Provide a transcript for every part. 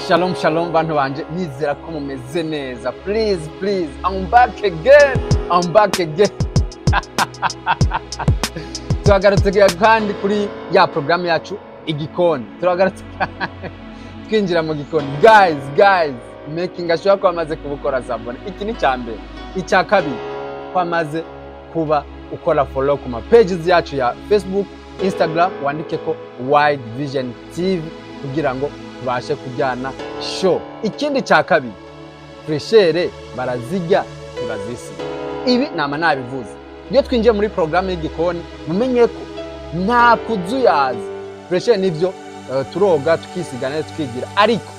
Shalom shalom bantu banje, nizera ko mumeze neza. Please please, I'm back again, I'm back again. Turagarutse kandi kuri ya programu yacu igikoni. Turagarutse twinjira mu gikoni. Guys, guys, making sure ko amaze kubukora s'abonner. Iki ni cyambere. Icya kabiri, ko amaze kuba ukora follow ku ma pages yacu ya Facebook, Instagram, wandike ko Wide Vision TV kugira ngo tubashe kujyana show. Ikindi cya kabiri, freshere barazijya ntibazisiga. Ibi nama nabivuze. Iyo twinjiye muri programme y'igikoni, mumenye ko nta kuzuyaza. Freshere nivyo turoga tukisiga neza tukigira, ariko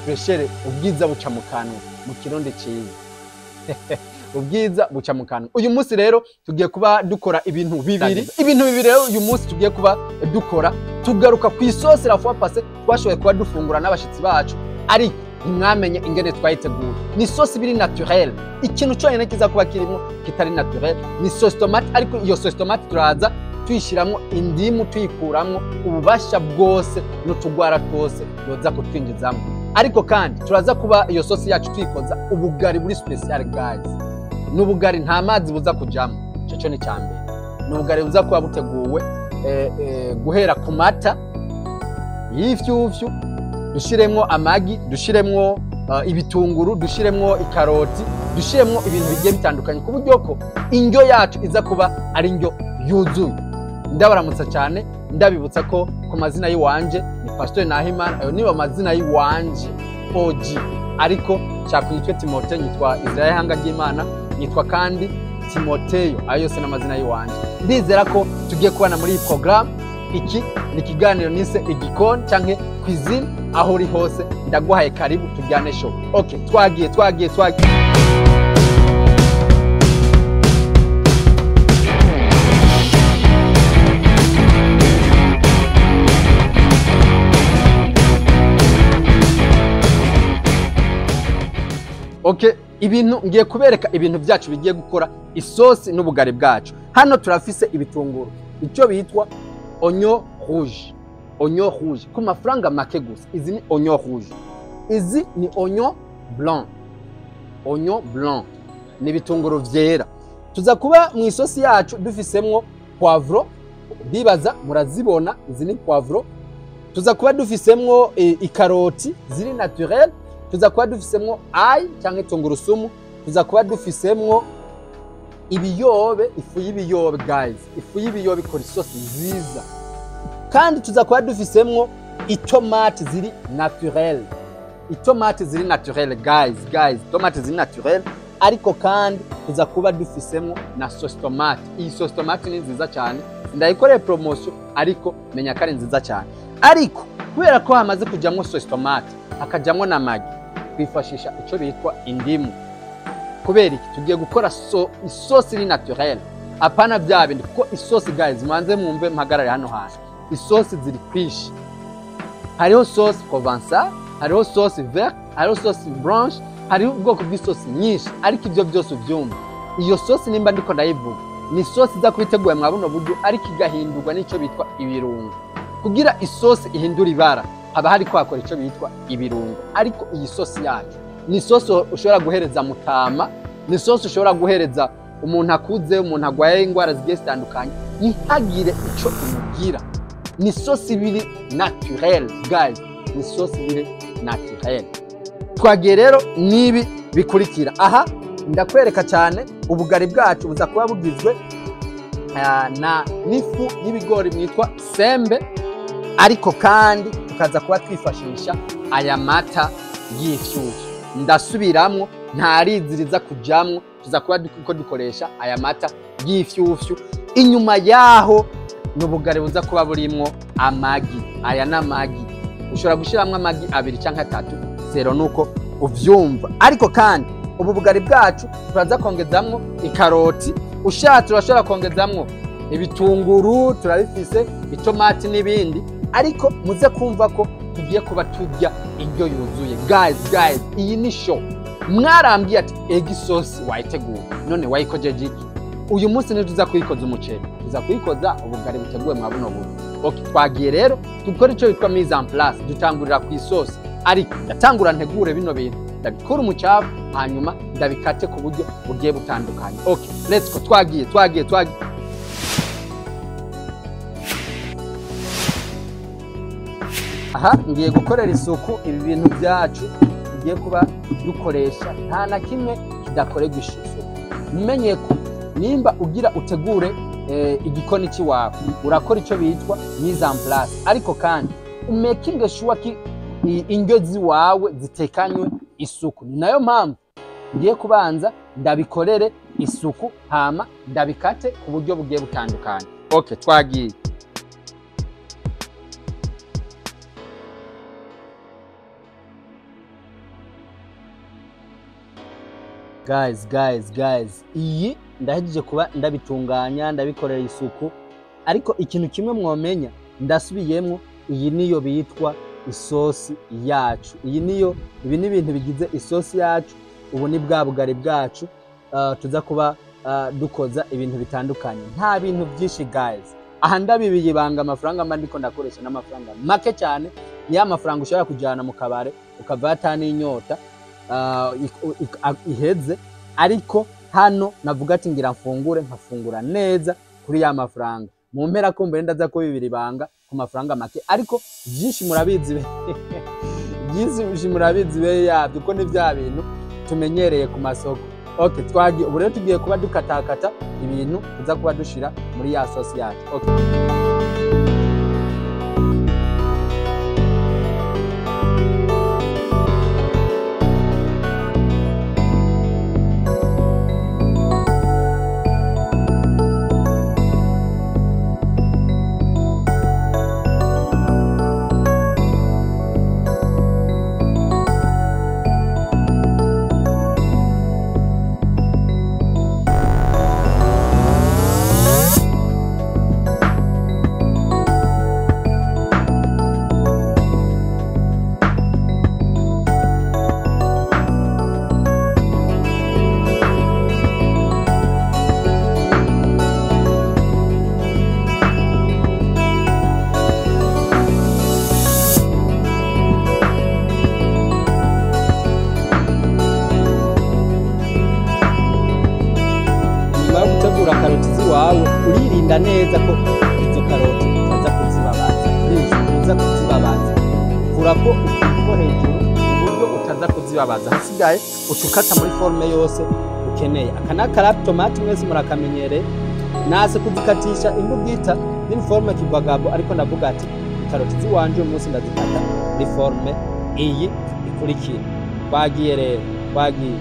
freshere ubwiza buca mu kanwa, mu kirundi cyiza. Ubwiza buca mu kanwa. Uyu munsi rero tugiye kuba dukora ibintu bibiri. Ibintu bibiri rero uyu munsi tugiye kuba dukora, tugaruka ku isosi la fois passée twashoboye kuba dufungura n'abashitsi bacu, ariko ntimwamenye ingene twayitegura. Ni isosi biri naturelle. Ikintu cyonyine kiza kuba kirimo kitari naturelle ni sauce tomate, ariko iyo sauce tomate turaza tuyishiramwo indimu, tuyikuramwo ububasha bwose n'utugwara twose yoza kutwinjizamo. Ariko kandi turaza kuba iyo sosi yacu tuyikoza ubugari buri special guys. N'ubugari nta mazi buza kujamo, ico ni cyambere. N'ubugari buza kuba buteguwe guhera ku mata y'ifyufyu, dushiremwo amagi, dushiremwo ibitunguru, dushiremwo ikaroti, dushiremwo ibintu bigiye bitandukanye ku buryo ko indyo yacu iza kuba ari indyo yuzuye. Ndabaramutsa cyane, ndabibutsa ko ku mazina y'iwanje ni Pastor Nahimana, ayo niba amazina y'iwanje OG, ariko cyakwitwa Timote, nyitwa Israel Hanga ry'Imana, nyitwa kandi Timoteyo, ayo yose n'amazina y'iwanje. Ndizera ko tugiye kubana muri iyi programme. Iki ni ikiganiro nise igikoni canke cuisine, aho uri hose ndaguhaye karibu tujyane show. Okay, twagiye twagiye twagiye. Okay, ibintu ngiye kubereka ibintu byacu bigiye gukora isosi n'ubugari bwacu. Hano turafise ibitunguru, icyo bitwa oignon rouge. Oignon rouge ku mafaranga make gusa. Izi ni oignon rouge, izi ni oignon blanc. Oignon blanc ni ibitunguru vyera. Tuza kuba mu isosi yacu dufisemwo poivron, ndibaza murazibona, izi ni poivron. Tuza kuba dufisemwo ikaroti ziri naturel. Tuza kuba dufisemwo ail cyangwa tungurusumu. Tuza kuba dufisemwo ibiyobe, ifu y'ibiyobe guys. Ifu y'ibiyobe ikora isosi nziza. Kandi tuza kuba dufisemwo itomate ziri naturel. Itomate ziri naturel guys, guys, tomate ziri naturel. Ariko kandi tuza kuba dufisemwo na sauce tomate. Iyi sauce tomate ni nziza cyane. Ndayikoreye promotion ariko menya ko ari nziza cyane. Ariko kubera ko hamaze kujamwo sauce tomate, hakajamwo na magi, twifashisha ico bitwa indimu. Kubera iki tugiye gukora isosi iri naturel, apana bya bindi, kuko isosi guys mwanze mwumve mpagarare hano hantu. Isosi ziri kwishi. Hariho sauce provençale, hariho sauce verte, hariho sauce blanche, hariho ubwoko bw'isosi nyinshi, ariko ibyo byose ubyumva. Iyo sosi nimba ndiko ndayivuga ni sosi iza kubitegura mwa buno buryo, ariko igahindurwa n'ico bitwa ibirungo. Kugira isosi ihindura ibara haba hari kwakora ico bitwa ibirungo. Ariko iyi sosi yacu ni sosi ushobora guhereza mutama, ni sosi ushobora guhereza umuntu akuze, umuntu agwaye ingwara zigiye zitandukanye, ntihagire ico imugira. Ni sosi biri naturel guys, ni sosi biri naturel. Twagiye rero nibi bikurikira. Aha ndakwereka cyane ubugari bwacu buza kuba bugizwe na n'ifu y'ibigori mwitwa sembe, ariko kandi tukaza kuba twifashisha aya mata y'ifyufyu. Ndasubiramwo, ntariziriza kujamwo, tuza kuba duko dukoresha aya mata y'ifyufyu. Inyuma yaho n'ubugari buza kuba burimwo amagi. Aya n'amagi ushobora gushiramwo amagi 2 canke 3 zero nuko uvyumva. Ariko kandi ubu bugari bwacu turaza kongezamwo ikaroti, ushatse urashobora kongezamwo ibitunguru, turabifise itomati n'ibindi, ariko muze kumva ko tugiye kuba turya indyo yuzuye. Guys, guys, iyi ni show. Mwarambwiye ati egi sauce wayitegura, none wayikojeje iki? Uyu munsi ntituza kuyikoza umuceri, tuza kuyikoza ubugari buteguwe mwa buno buryo. Okay, twagiye rero dukora icyo bitwa mise en place. Dutangurira ku isosi. Ariko ndatangura ntegure bino bintu, ndabikura umucafu, hanyuma ndabikate ku buryo bugiye butandukanye. Okay, let's go. Twagiye twagiye twagiye. Aha ngiye gukorera isuku ibi bintu byacu tugiye kuba dukoresha, nta na kimwe kidakorerwa isuku. Mumenye ko nimba ugira utegure igikoni cy'iwawe, urakora icyo bitwa mise en place, ariko kandi umaking sure ki indyo ziwawe zitekanywe isuku. Ni nayo mpamvu ngiye kubanza ndabikorere isuku, hama ndabikate ku buryo bugiye butandukanye. Okay, twagiye. Guys, guys, guys, iyi ndahejeje kuba ndabitunganya, ndabikorera isuku, ariko ikintu kimwe mwomenya, ndasubiyemwo, iyi niyo bitwa isosi yacu. Iyi niyo, ibi ni ibintu bigize isosi yacu. Ubu ni bwa bugari bwacu tuza kuba dukoza ibintu bitandukanye. Nta bintu byinshi guys. Aha ndabibiye ibanga, amafaranga mba ndiko ndakoresha n'amafaranga make cyane, ni ya mafaranga ushobora kujyana mu kabare ukava atani inyota iheze. Ariko hano navuga ati ngira mfungure, nkafungura neza kuri ya mafaranga. Mu mpera kumbere ndaza ko bibiri banga ku mafaranga make, ariko byinshi murabizi, byinshi murabizi be yabyo, ko ni bya bintu tumenyereye ku masoko. Okay, twagiye. Ubu rero tugiye kuba dukatakata ibintu tuza kuba dushira muri ya sosi yacu. Okay. Karoti ziwawe uririnda neza ko izo karoti utaza kuzibabaza. Please, uza kuzibabaza, kurako utwo hejuru uburyo utaza kuzibabaza. Hasigaye ucukata muri forme yose ukeneye. Aka ni tomate mwese murakamenyereye, nase kuzikatisha imbugita ni forme kigwagabo, ariko ndavuga ati karoti ziwanje uyu munsi ndazikata muri forme iyi ikurikira. Twagiye rero, twagiye.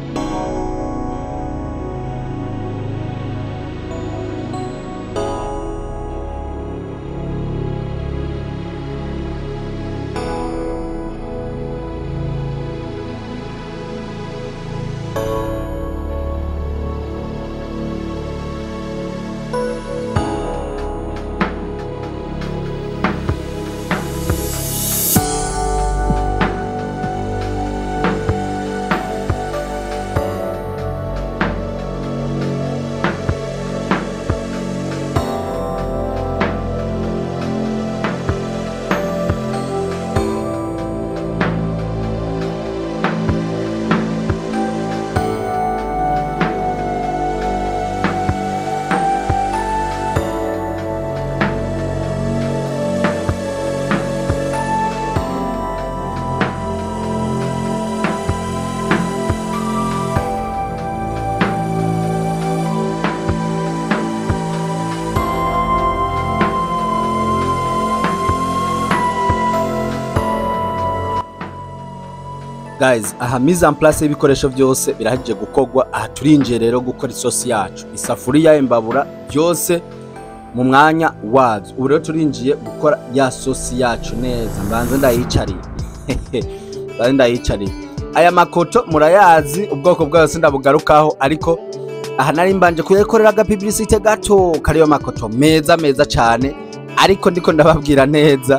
Guys, aha mise en place y'ibikoresho byose birahagije gukogwa. Aha turinjiye rero gukora isosi yacu, isafuriya, imbabura, byose mu mwanya wazo. Ubu rero turinjiye gukora ya sosi yacu neza. Mbanze ndayicariye mbanze ndayicariye. Aya makoto murayazi ubwoko bwose ndabugarukaho, ariko aha nari mbanje kuyakorera aga publicité gato kariyo makoto meza meza cyane, ariko ndiko ndababwira neza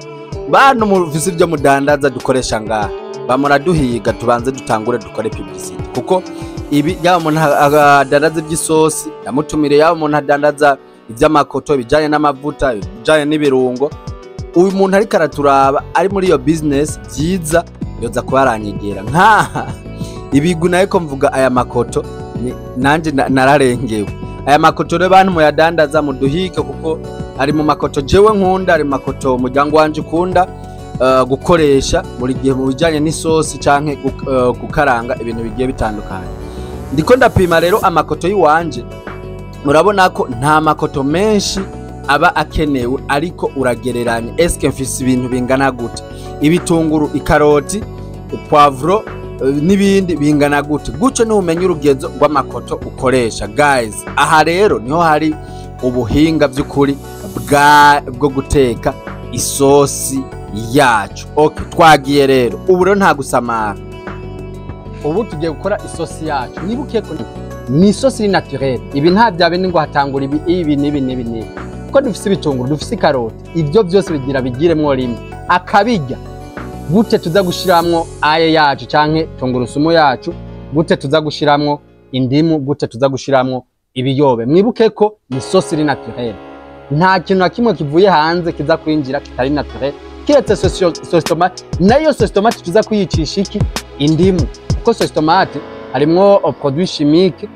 bantu muvise ibyo mudandaza dukoresha ngaha bamura duhiga, tubanze dutangure dukore publicité, kuko ibi yaba umuntu adandaza iby'isosi yamutumire, yaba umuntu adandaza iby'amakoto bijanye n'amavuta bijanye n'ibirungo, uyu muntu ariko araturaba ari muri iyo business byiza Yoza kuba aranyegera nkaha ibigu nayo ko mvuga aya makoto nanje nararengewe. Aya makoto rero bantu muyadandaza muduhike, kuko ari mu makoto jewe nkunda, ari mu makoto umuryango wanje ukunda gukoresha buri gihe mu bijanye n'isosi canke gukaranga ibintu bigiye bitandukanye. Ndiko ndapima rero amakoto yiwanje, murabona ko nta makoto menshi aba akenewe, ariko uragereranya eske mfise ibintu bingana gute, ibitunguru, ikaroti, poivron n'ibindi bingana gute, gutyo niho umenya urugezo rw'amakoto ukoresha. Guys, aha rero niho hari ubuhinga by'ukuri bwo guteka isosi yacu. Okay, twagiye rero ubu rero nta gusamara, ubu tugiye gukora isosi yacu. Nibuke ko ni isosi iri naturelle, ibi nta bya bindi ngo hatangura ibi ibi n'ibi n'ibi n'ibi, kuko dufise ibitunguru, dufise ikaroti, ibyo byose bigira bigiremwo rimwe akabirya. Gute tuza gushiramwo aye yacu canke tungurusumu yacu, gute tuza gushiramwo indimu, gute tuza gushiramwo ibiyobe. Mwibuke ko ni isosi iri naturelle, nta kintu na kimwe kivuye hanze kiza kwinjira kitari naturelle, kiretse sauce tomate. Nayo sauce tomate tuza kuyicisha iki? Indimu, kuko sauce tomate harimwo produit chimique.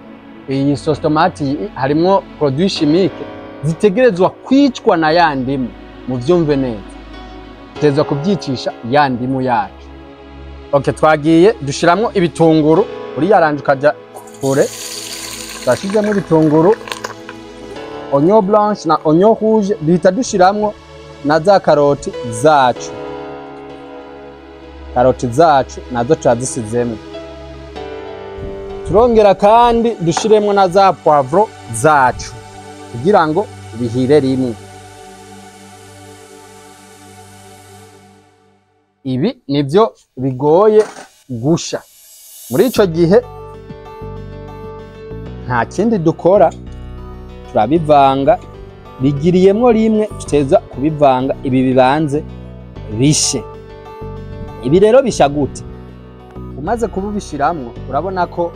Iyi sauce tomate harimwo produit chimique zitegerezwa kwicwa na ya ndimu, muvyumve neza, tutezwa kubyicisha ya ndimu yacu. Okay, twagiye dushiramwo ibitunguru, uri yaranje ukaja kure. Twashizemo ibitunguru, oignon blanche na oignon rouge, duhita dushiramwo na za karoti zacu. Karoti zacu nazo turazisizemo. Turongera kandi dushiremwo na za poivron zacu kugira ngo bihire rimwe. Ibi nivyo bigoye gusha. Muri ico gihe nta kindi dukora, turabivanga, bigiriyemwo rimwe, tuteza kubivanga ibi bibanze bishe. Ibi rero bisha gute? Umaze kubishiramwo urabona ko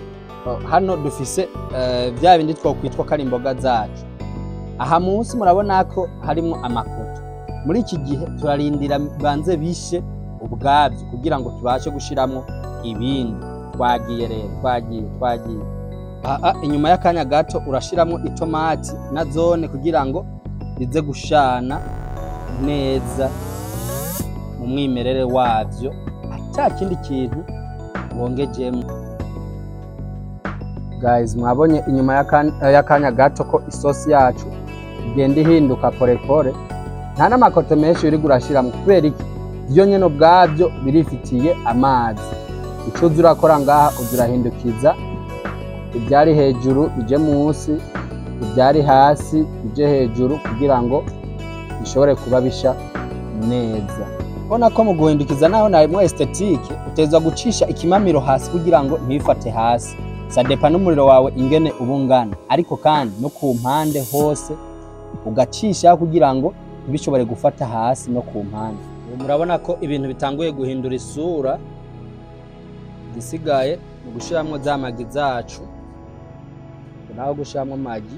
hano dufise bya bindi twokwitwa ko ari imboga zacu. Aha munsi murabona ko harimo amakoto. Muri iki gihe turarindira banze bishe ubwabyo kugira ngo tubashe gushiramwo ibindi. Twagiye rero, twagiye. Aha inyuma y'akanya gato urashiramwo itomati na zone kugira ngo bize gushana neza mu mwimerere wavyo, ata kindi kintu wongejemo. Guys, mwabonye inyuma y'akanya gato ko isosi yacu igenda ihinduka pole pole, nta n'amakoto menshi uri gurashiramo, kubera iki? Byo nyene ubwabyo birifitiye amazi. Ico uza urakora ngaha, uza urahindukiza ibyari hejuru bije munsi, ibyari hasi bije hejuru, kugira ngo bishobore kuba bisha neza. Ubona ko mu guhindukiza naho narimwo esthétique, utezwa gucisha ikimamiro hasi kugira ngo ntibifate hasi. Ça dépend n'umuriro wawe ingene ubungana, ariko kandi no ku mpande hose ugacisha kugira ngo ntibishobore gufata hasi no ku mpande. Ubu murabona ko ibintu bitanguye guhindura isura. Igisigaye ni gushiramwo za magi zacu, naho gushiramwo magi.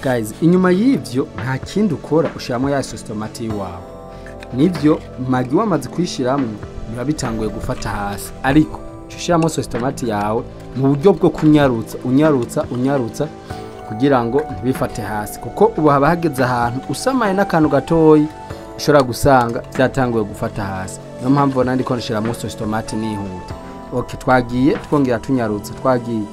Guys, inyuma y'ivyo nta kindi ukora, ushiramo ya sauce tomate yawe. Nivyo magi wamaze kuyishiramwo biba bitanguye gufata hasi, ariko ushiramo sauce tomate yawe mu buryo bwo kunyarutsa, unyarutsa, unyarutsa kugira ngo ntibifate hasi, kuko ubu haba hageze ahantu usamaye n'akantu gatoyi ushobora gusanga byatanguye gufata hasi. Niyo mpamvu nandi ko nshiramo sauce tomate nihuta. Okay, twagiye twongera tunyarutsa, twagiye.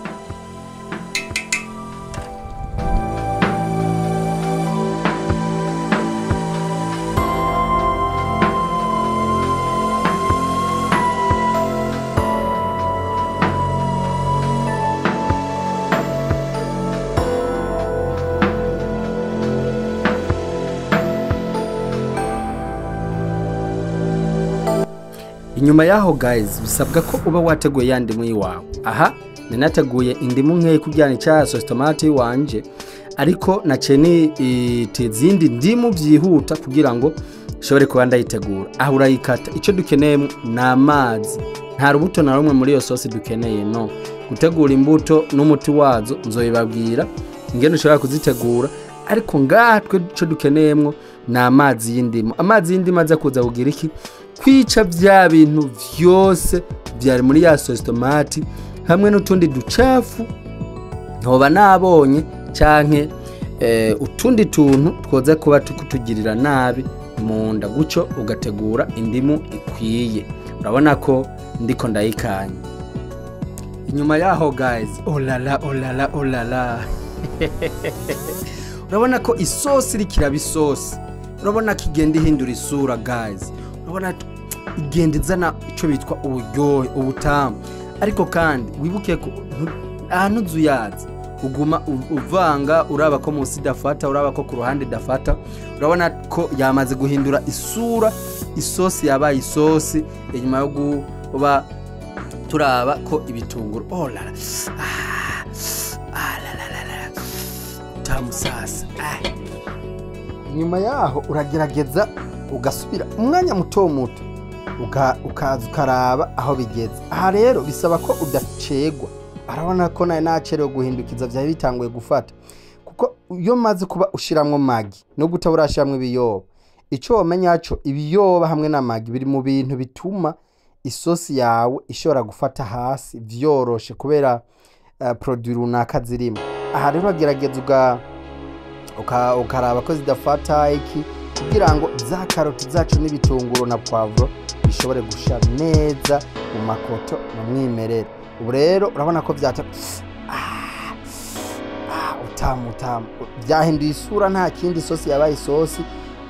Inyuma yaho guys, bisabwa ko uba wateguye ya ndimu iwawe. Aha ninateguye indimu nkeyi kugira cya sauce tomate wanje, ariko naciye nite izindi ndimu byihuta kugira ngo nshobore kuba ndayitegura. Aho urayikata, icyo dukeneye ni amazi, nta rubuto na rumwe muri iyo sosi dukeneye. No gutegura imbuto n'umuti wazo nzoyibabwira ingene ushobora kuzitegura, ariko ngaha twe icyo dukeneyemwo ni amazi y'indimu. Amazi y'indimu aza kuza kugira iki? Kwica vya bintu vyose byari muri ya sauce tomate hamwe n'utundi ducafu ntoba nabonye, canke utundi tuntu twoza kuba tukutugirira nabi mu nda. Gutyo ugategura indimu ikwiye. Urabona ko ndiko ndayikanya. Inyuma yaho guys, olala olala olala, urabona ko isosi iriko iraba isosi. Urabona ko igenda ihindura isura guys. Urabona igenda izana ico bitwa uburyohe, ubutamu. Ariko kandi wibuke ko ahantu uzuyaza uguma uvanga, uraba ko munsi idafata, uraba ko ku ruhande idafata. Urabona ko yamaze guhindura isura, isosi yabaye isosi. Inyuma yo kuba turaba ko ibitunguru, oh la la, ah la la la la, tamu sasa. Inyuma yaho uragerageza ugasubira umwanya muto muto, ukaza ukaraba aho bigeze. Aha rero bisaba ko udacegwa. Arabona ko nawe nacerewe guhindukiza, byari bitanguye gufata, kuko iyo maze kuba ushiramwo magi nubwo utaba urashiramwo ibiyoba, icyo wamenya cyo ibiyoba hamwe na magi biri mu bintu bituma isosi yawe ishobora gufata hasi vyoroshe, kubera produit runaka zirimo. Aha rero uragerageza ukaraba ko zidafata iki, kugira ngo za karoti zacu n'ibitunguru na poivron bishobore gusha neza mu makoto mu mwimerere. Ubu rero urabona ko byata utamu utamu, byahinduye isura, nta kindi, isosi yabaye isosi.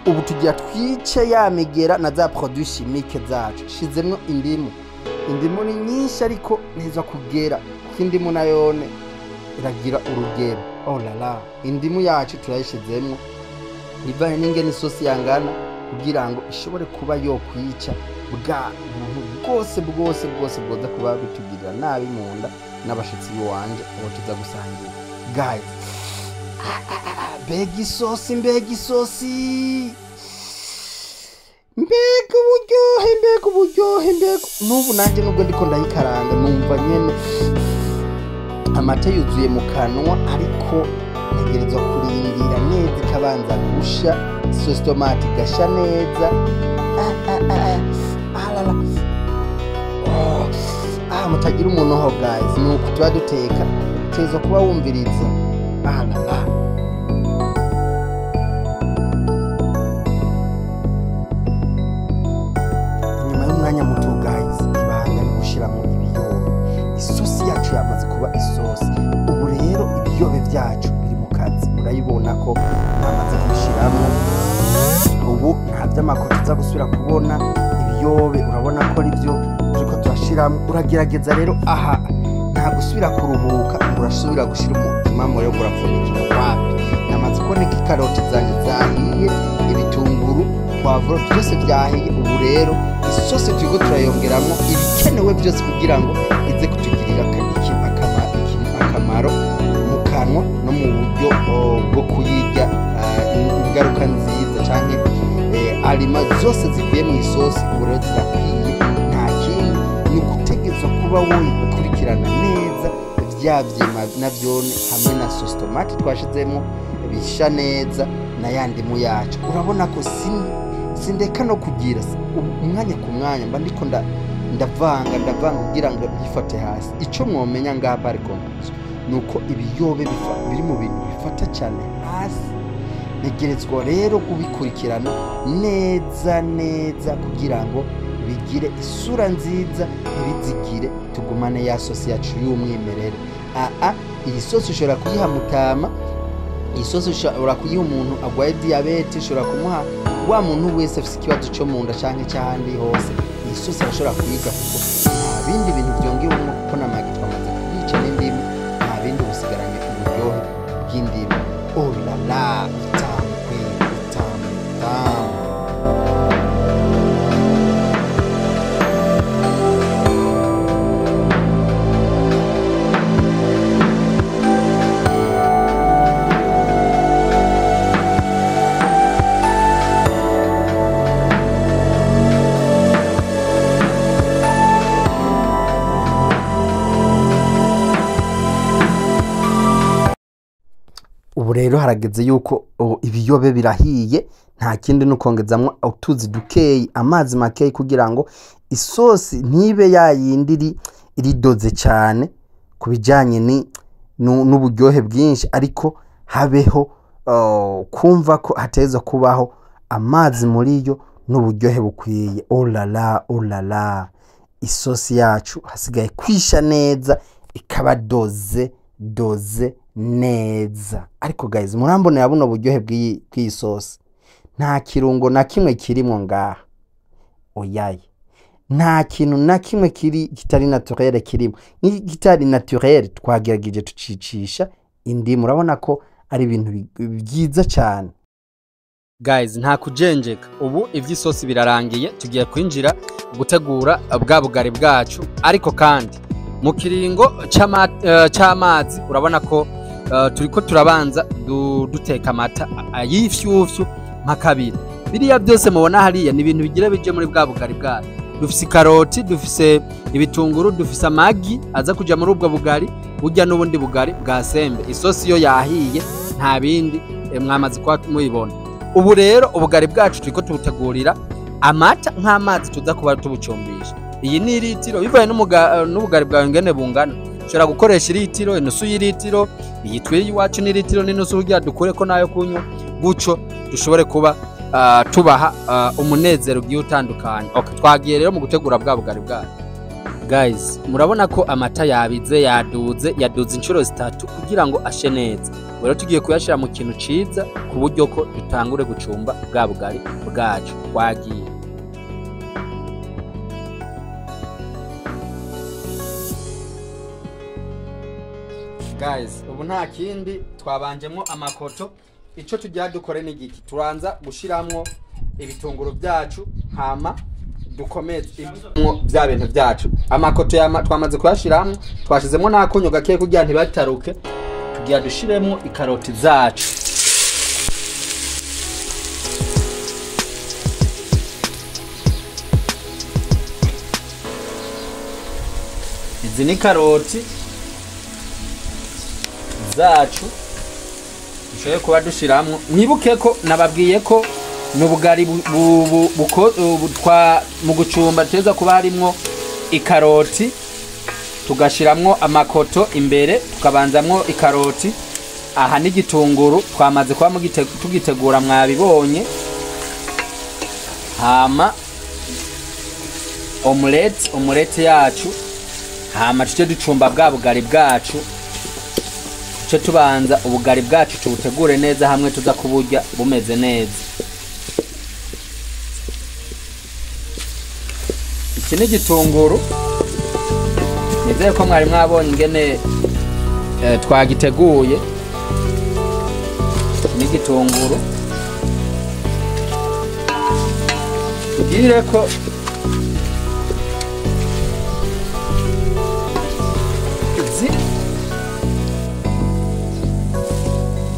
Ubu tugira twice ya migera na za produits chimiques zacu. Shizemwo indimu, indimu ni nyinshi ariko neza kugera, kuko indimu nayone iragira urugero. Oh la la, indimu yacu turayishizemwo ivanye n'ingene isosi yangana, kugira ngo ishobore kuba yokwica bwa buntu bwose bwose bwose bwoza kuba bitugirira nabi mu nda n'abashitsi biwanje abo tuza gusangira. Guys, mbega isosi, mbega isosi, mbega uburyohe, mbega uburyohe, mbega. N'ubu nanjye nubwo ndiko ndayikaranga numva nyene amata yuzuye mu kanwa, ariko ntegerezwa kurindira neza ikabanza gusha, sauce tomate igasha neza. Mutagira umunoho guys, ni uku tuba duteka, utegerezwa kuba wumviriza. Ah la la. Inyuma y'umwanya muto guys, ibanga ni gushiramo ibiyoba. Isosi yacu yamaze kuba isosi. Ubu rero ibiyobe byacu biri mu kazi, murayibona ko namaze kubishiramo. Ubu nta by'amakoto uza gusubira kubona. Ibiyobe urabona ko ari byo turiko turashiramo. Uragerageza rero, aha nta gusubira kuruhuka ngo urasubira gushira umutima yo urapfundikira, wapi. Namaze kubona ko ikaroti zanjye zahiye, ibitunguru, poivron byose byahiye. Ubu rero isosi turiko turayongeramo ibikenewe byose kugira ngo ize kutugirira akamaro mu kanwa no mu buryo bwo kuyirya, ingaruka nziza canke alima zose zivuye mu isosi. Ubu rero zirakwiye, nta kindi, ni ugutegerezwa kuba woyikurikirana neza, vya vyema navyone hamwe na sauce tomate twashizemo bisha neza na ya ndimu yacu. Urabona ko sindeka no kugira umwanya ku mwanya mba ndiko ndavanga ndavanga kugira ngo byifate hasi. Ico mwomenya ngaha par conclusion nuko ibiyobe biri mu bintu bifata cyane hasi. Ntegerezwa rero kubikurikirana neza neza kugira ngo bigire isura nziza, ntibizigire, tugumane ya sosi yacu y'umwimerere. Aa iyi sosi ushobora kuyiha mutama, iyi sosi ushobora kuyiha umuntu agwaye diyabete, ushobora kumuha wa muntu wese afite ikibazo cyo mu nda canke cy'ahandi hose. Iyi sosi arashobora kuyiga kuko nta bindi bintu byongewemo, kuko na magi twamaze kuyica n'indimu, nta bindi, busigaranye uburyohe bw'indimu. Oh la la, utamu kweli, utamu utamu. Ubu rero harageze yuko ibiyobe birahiye, nta kindi nukongezamwo utuzi dukeyi, amazi makeyi, kugira ngo isosi ntibe yayindi iridoze cyane ku bijyanye n'uburyohe bwinshi, ariko habeho kumva ko hateza kubaho amazi muri yo n'uburyohe bukwiye. Olala olala, isosi yacu hasigaye kwisha neza, ikaba doze doze neza. Ariko guys, murambonera buno buryohe bw'iyi sosi, nta kirungo na kimwe kirimo ngaha, oyaye, nta kintu na kimwe kiri kitari naturel kirimo. N'ikitari naturel twagerageje tucicisha indimu, urabona ko ari ibintu byiza cyane. Guys, nta kujenjeka, ubu ivy'isosi birarangiye, tugiye kwinjira gutegura bwa bugari bwacu. Ariko kandi mu kiringo c'amazi urabona ko turiko turabanza duteka amata y'ifyufyu nka kabiri. Biriya byose mubona hariya ni ibintu bigira bije muri bwa bugari bwacu. Dufise ikaroti, dufise ibitunguru, dufise amagi aza kuja muri ubwo bugari, burya n'ubundi bugari bwa sembe. Isosi yo yahiye, nta bindi, mwamaze kuba muyibona. Ubu rero ubugari bwacu turiko tubutegurira amata nk'amazi tuza kuba tubucumbisha. Iyi ni litiro, bivaye n'ubugari bwawe ingene bungana. Ushobora gukoresha litiro, inusu y'ilitiro, iyi twiye iwacu ni litiro n'inusu kugira dukureko nayo kunywa, guco dushobore kuba tubaha umunezero ugiye utandukanye. Okay, twagiye rero mu gutegura bwa bugari bwacu. Guys, murabona ko amata yabize, yaduze, yaduze inshuro zitatu kugira ngo ashe neza. Rero tugiye kuyashira mu kintu ciza ku buryo ko dutangure gucumba bwa bugari bwacu. Twagiye. Guys, ubu nta kindi, twabanjemo amakoto. Ico tugira dukore ni igiki, turanza gushiramwo ibitunguru byacu, hama dukomeze bya bintu byacu. Amakoto twamaze kuyashiramwo, twashizemo n'akunyu gake kugira ntibataruke. Tugira dushiremo ikaroti zacu. Izi ni karoti zacu dushoboye kuba dushiramwo. Mwibuke ko nababwiye ko n'ubugari mu gucumba teza kuba harimwo ikaroti, tugashiramwo amakoto imbere, tukabanzamwo ikaroti. Aha n'igitunguru twamaze kuba tugitegura, mwabibonye. Hama omelette yacu, hama tuje ducumba bwa bugari bwacu. Tuce tubanza ubugari bwacu tubutegure neza, hamwe tuza kuburya bumeze neza. Iki ni igitunguru, nizeye ko mwari mwabonye ingene twagiteguye. Iki ni igitunguru, tugire ko izi.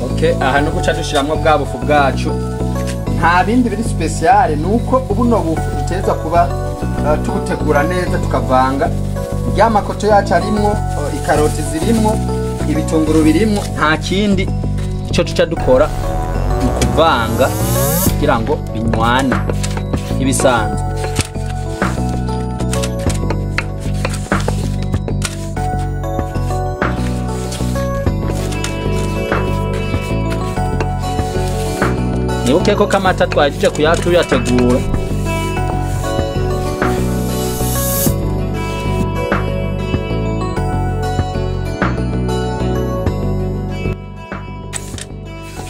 Okay, aha no guca dushiramwo bwa bufu bwacu, nta bindi biri speciale, nuko ubuno bufu duteza kuba tubutegura neza, tukavanga. Ya makoto yacu arimwo, ikaroti zirimwo, ibitunguru birimwo, nta kindi. Ico tuca dukora mu kuvanga kugira ngo binywane ibisanzwe. Nibuke ko kamata twajije kuyategura.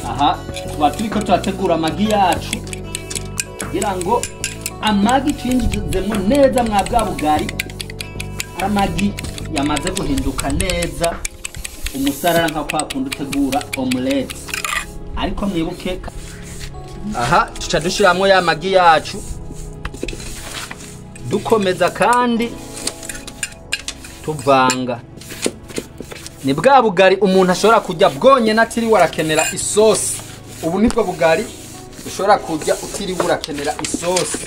Aha tuba turiko turategura amagi yacu kugira ngo amagi twinjizemo neza mwa bwa bugari. Amagi yamaze guhinduka neza umusarara nka kwa kundi utegura omelette. Ariko mwibuke aha tuca dushiramwo ya magi yacu, dukomeza kandi tuvanga. Ni bwa bugari umuntu ashobora kurya bwonyene atiriwe arakenera isosi. Ubu nibwo bugari ushobora kurya utiriwe urakenera isosi,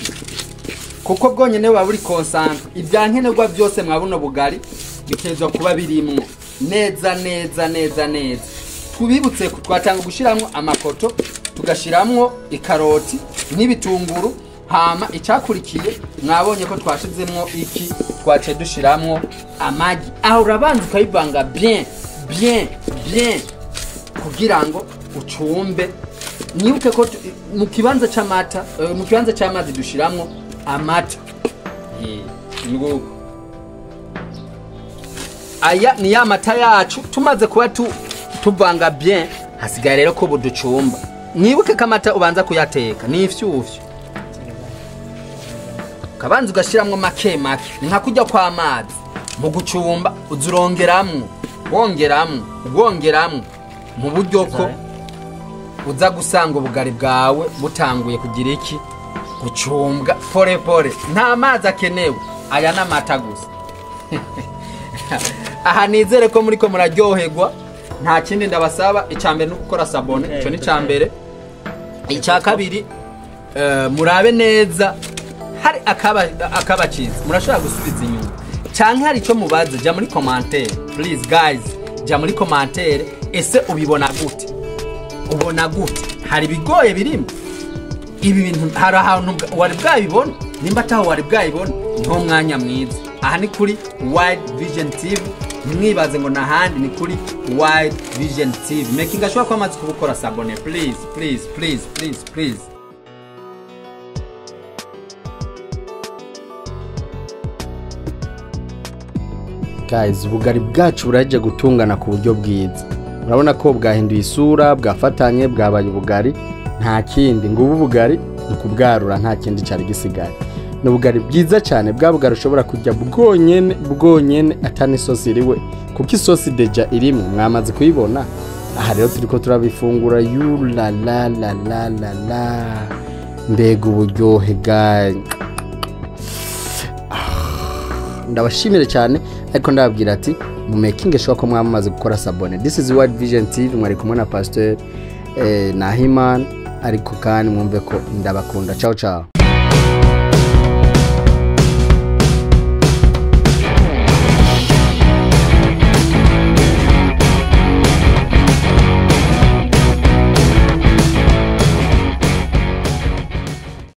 kuko bwonyene buba buri concentre. Ibyankenerwa byose mwa buno bugari bitegerezwa kuba birimwo neza neza neza neza. Tubibutse ko twatanga gushiramwo amakoto, tugashiramwo ikaroti n'ibitunguru. Hama icyakurikiye mwabonye ko twashizemwo iki, twaciye dushiramwo amagi. Aho urabanza ukabivanga bien bien bien kugira ngo ucumbe. Mwibuke ko mu kibanza c'amata, mu kibanza c'amazi dushiramwo amata. Nguko aya ni ya mata yacu tumaze kuba tuvanga bien. Hasigaye rero ko buducumba. Mwibuke ko amata ubanza kuyateka ni ifyufyu, ukabanza ugashiramwo make make, ni nka kurya kw'amazi. Mu gucumba uzurongeramwo, wongeramwo, wongeramwo, mu buryo ko uza gusanga ubugari bwawe butanguye kugira iki, gucumbwa pore pore. Nta mazi akenewe, aya ni amata gusa. Aha nizere ko muriko muraryoherwa. Nta kindi ndabasaba, icya mbere ni ugukora s'abonner, icyo ni icya mbere. Icya kabiri, murabe neza hari akabacitse, murashobora gusubiza inyuma, canke hari icyo mubaza, jya muri commentaire. Please guys, jya muri commentaire. Ese ubibona gute? Ubona gute? Hari ibigoye birimo ibi bintu? Hari ahantu wari bwabibona? Nimba ataho wari bwabibona, niho mwanya mwiza. Aha ni kuri Wide Vision TV, ntimwibaze ngo nahandi, ni kuri Wide Vision TV. Making sure ko amaze kubukora s'abonner, please please please please please. Guys, ubugari bwacu buraje gutungana ku buryo bwiza. Murabona ko bwahinduye isura, bwafatanye, bwabaye ubugari. Nta kindi, ngo ubu ubugari ni ukubwarura, nta kindi cyari gisigaye. Ni ubugari bwiza cyane, bwa bugari ushobora kurya bwonyene bwonyene, atani isosi iriwe, kuko isosi déjà irimo, mwamaze kuyibona. Aha rero turiko turabifungura. Yula la la la la la, mbega uburyohe guys! Ndabashimire cyane, ariko ndababwira ati mu making sure ko mwamaze gukora s'abonner. This is World Vision TV, mwari kumwe na Pasteur Nahiman, ariko kandi mwumve ko ndabakunda. Ciao ciao.